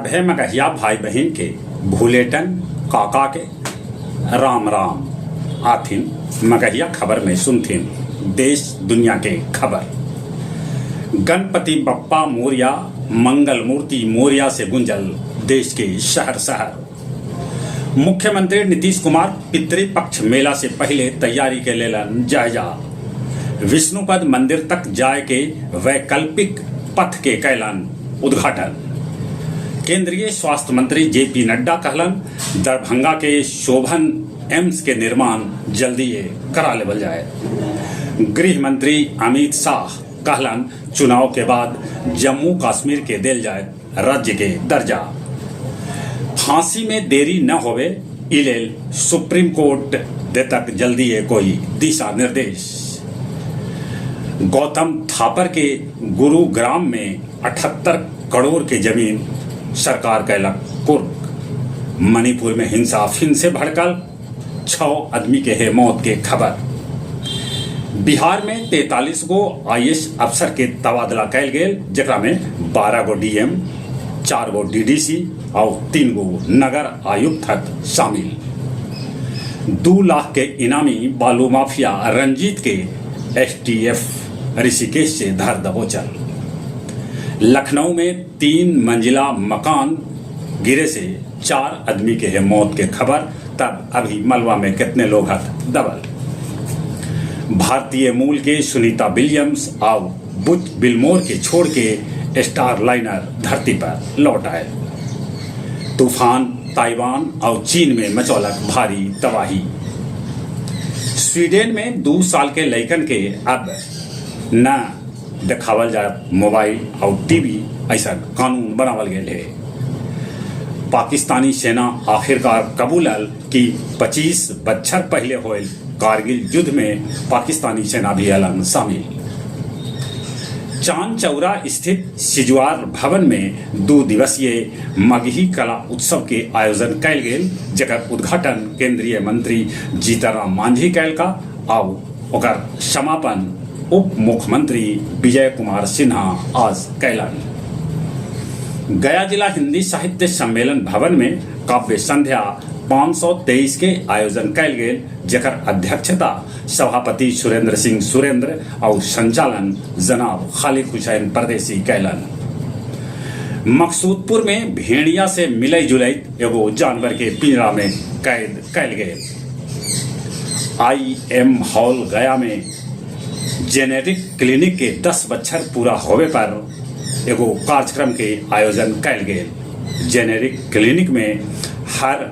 सभे मगहिया भाई बहिन के भुलेटन काका के राम राम। आथिन मगहिया खबर में सुनथिन देश दुनिया के खबर। गणपति बप्पा मोरिया मंगल मूर्ति मोरिया से गुंजल देश के शहर शहर। मुख्यमंत्री नीतीश कुमार पितृपक्ष मेला से पहिले तैयारी के लेलन जायजा। विष्णुपद मंदिर तक जाय के वैकल्पिक पथ के कैलन उद्घाटन। केंद्रीय स्वास्थ्य मंत्री जेपी नड्डा कहलन, दरभंगा के शोभन एम्स के निर्माण जल्दीए करा लेवल जाए। गृह मंत्री अमित शाह कहलन, चुनाव के बाद जम्मू कश्मीर के देल जाए राज्य के दर्जा। फांसी में देरी न होवे ई लेल सुप्रीम कोर्ट देतक जल्दीए कोई दिशा निर्देश। गौतम थापर के गुरुग्राम में 78 करोड़ के जमीन सरकार कैलक कुर्क। मणिपुर में हिंसा फिन से भड़कल, 6 आदमी के है मौत के खबर। बिहार में 43 गो आईएएस अफसर के तबादला कैल गेल, जेकरा में 12 गो डीएम, 4 गो डीडीसी और 3 गो नगर आयुक्त हथ शामिल। 2 लाख के इनामी बालू माफिया रंजीत के एसटीएफ ऋषिकेश से धर दबोचल। लखनऊ में 3 मंजिला मकान गिरे से 4 आदमी के है मौत के खबर, तब अभी मलबा में कितने लोग हथ दबल। भारतीय मूल के सुनीता विलियम्स और बुच विल्मोर के छोड़ के स्टार लाइनर धरती पर लौट आए। तूफान ताइवान और चीन में मचौलक भारी तबाही। स्वीडन में 2 साल के लइकन के अब न देखावल जाए मोबाइल और टीवी, ऐसा कानून बनावल गेल है। पाकिस्तानी सेना आखिरकार कबूलल कि 25 बच्छर पहले होयल कारगिल युद्ध में पाकिस्तानी सेना भी हलन शामिल। चांदचौरा स्थित सिजुआर भवन में 2 दिवसीय मगही कला उत्सव के आयोजन कैल गेल, जेकर उद्घाटन केंद्रीय मंत्री जीतनराम मांझी कैलका आउ ओकर समापन उप मुख्यमंत्री विजय कुमार सिन्हा आज कैलन। गया जिला हिंदी साहित्य सम्मेलन भवन में काव्य संध्या 523 के आयोजन कैल गेल, जेकर अध्यक्षता सभापति सुरेंद्र सिंह सुरेंद्र और संचालन जनाब खालिद हुसैन परदेसी कैलन। मकसूदपुर में भेड़िया से मिलई जुलई एगो जानवर के पिंजरा में कैद कैल गेल। I am hall गया में जेनेटिक क्लिनिक के 10 बच्छर पूरा होवे पर एगो कार्यक्रम के आयोजन कैल गेल। जेनेरिक क्लिनिक में हर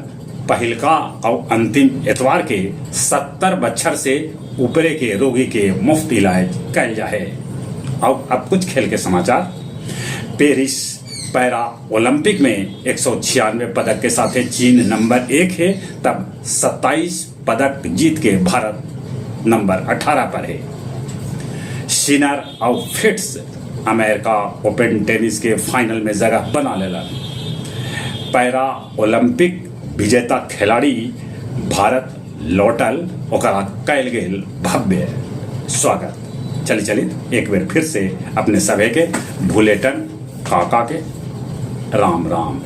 पहिलका और अंतिम एतवार के 70 बच्छर से ऊपरे के रोगी के मुफ्त इलाज कैल जाहे। और अब कुछ खेल के समाचार। पेरिस पैरा ओलंपिक में 196 पदक के साथ चीन नंबर 1 है, तब 27 पदक जीत के भारत नंबर 18 पर है। सिनर और फिट्स अमेरिका ओपन टेनिस के फाइनल में जगह बना लेलन। पैरा ओलंपिक विजेता खिलाड़ी भारत लौटल, ओकरा कैल गेल भव्य स्वागत। चली चली एक बेर फिर से अपने सभे के भुलेटन काका के राम राम।